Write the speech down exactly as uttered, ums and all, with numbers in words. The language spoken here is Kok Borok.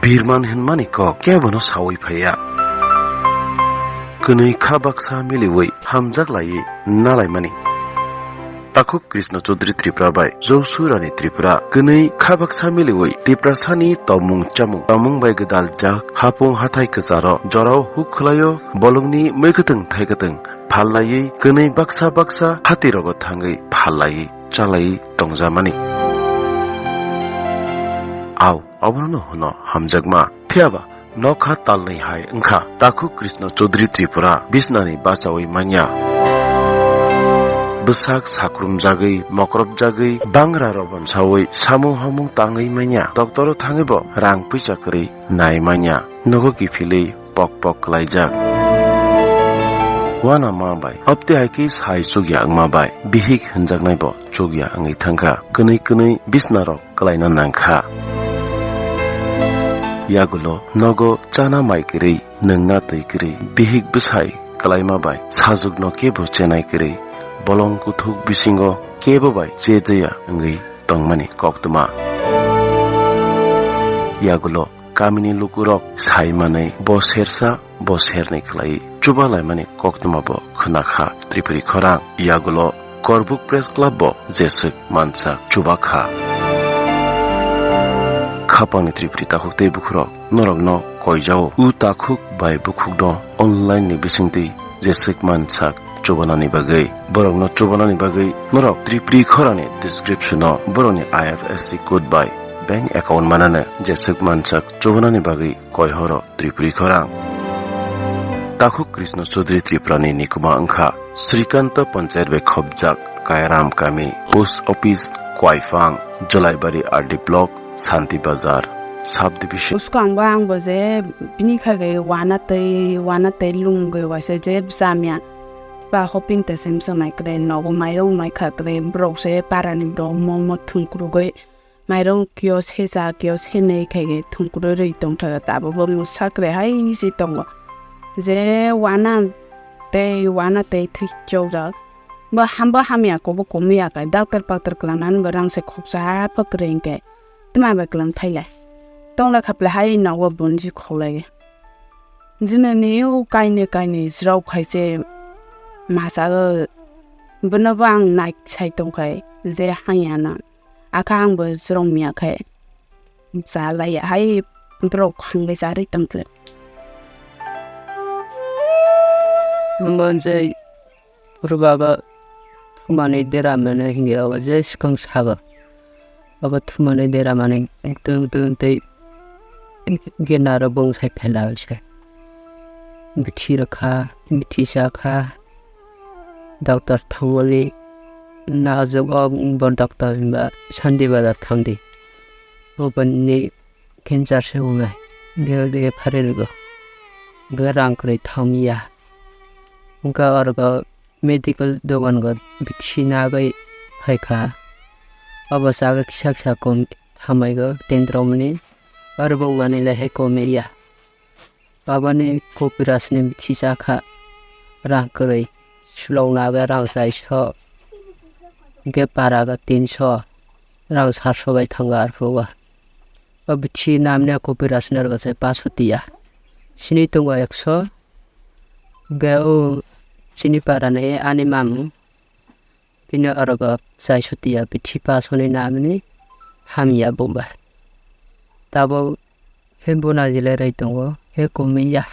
Birman hwnmani kok kebono saui phaiya. Kwnwi kha baksa miliui hamjak laiwi nalaimani. Takhuk Krishna Chaudhary Tripura bai Josu Rani Tripura kwnwi kha baksa miliui Tiprasani tongmung chamung, tongmung bai gwdal jak hapung hathai kwcharo jorao huk khwlaio, bolongni mwkhwtwng thaikwtwng phal laiwi kwnwi baksa baksa hatirogo thangwi phal laiwi chalaiwi tongjamani. Au, obono hwno hamjakma. Phiyaba nokha talnwi hai wngkha, Takhuk Krishna Chaudhary Tripura bisnani bachaui manya. Bwsak sakrumjagwi, mokrobjagwi, bangra rok bonsaui, samung hamung tangwi manya. Doctor-o thangwibo rang puisa kwrwi nai manya. Nogo kiphilwi pok pok kwlaijak. Uanama bai, opti hai khe sai chukya wngma bai, bihik hwnjaknaibo chukya wngwi thangkha. Kwnwi kwnwi bisnarok kwlaina nangkha. Yagulo nogo chana mai kwrwi, nwngna twi kwrwi, bihik bwsai kwlaima bai sajwkno kebo chenai kwrwi, bolong kuthuk bisingo kebo bai chejaya wngwi tongmani koktwma. Yagulo kamini lukurok sai manwi bo sersa bo sernwi khlai chubalaimani koktwma bo khwnakha Tripuri khorang. Yagulo Korbuk Press Club bo jeswk mansak chubakha. Khapangni Tripuri takhuk tei bukhurok norokno koijao. U takhuk bai bukhukno online ni bisingtwi jeswk mansak chubanani bagwi. Borokno chubanani bagwi norok Tripuri khorani description-o borokni I F S C code bai bank account manane jeswk mansak chubanani bagwi koihoro Tripuri khorang. Takhuk Krishna Chaudhary Tripurani nikuma wngkha Srikanta Panchayat bai khopjak Kairam Kami, Post Office Kwaifang, Jolaibari R D Block, Santi Bazar, Sub Division. Usko ang bo, ang bo je bini kha ge wana tei, wana tei lung ge waisa je bwsa miya. Ba hoping te sem samai kre nogo mairung mai kha kre borok se para ni borok mo mo thung kru ge mairung kio se cha kio se nei kha ge thung kru rwi tong kha ge tabo bo musa kre hai si tongo. Je wana tei wana tei thwi chok jak. Bo ham, bo hamya, kobo komiya khe, doctor paktor kwlangna bo rang se khoksa pha kwrwi hinkhe, tma bai kwlang thailai. Tongla khaplai hai nogo bunji khoklai. Jinani o kainwi kainwi jrao khai se masago, bono bo ang nai sai tongkhai, je hangya na, akha ang bo jrong miya khai. Chalai hai borok hwnwi charwi tongkhe. Omo je purba ba thumani dera mane hinge obo je swkang sago. Obo thumani dera mane ekdom ekdom tei gena ro bung sai phela se. Bithi rokha, bithi chakha. Doctor thangmani najwk o bo doctor hinba Sandi Bazar thangdi. Oboni cancer se wngnai. Bebak de phari rwgo. Hwnkhe rang kwrwi thangya. Hwnkhe oro go medical dogan go bithi nagwi phaikha. Obo chaga kisa kisa kom thamaigo tendromani. Oro bo manwi lai hai kom ya. Aboni kopirasni bithi chakha rang kwrwi. Sulok nagwi rang chaiso. Hwnkhe para go tinso. Rang sarso bai thango arphugo. O bithi namni kopirasni oro se paso tiya. Sini tongo ekso. Hwnkhe o chini parani ani mamu. Bini orogo chaiso tiya bithi pasoni namni hamya bumba. Tabuk he buna jilai rai tongo, he komiya.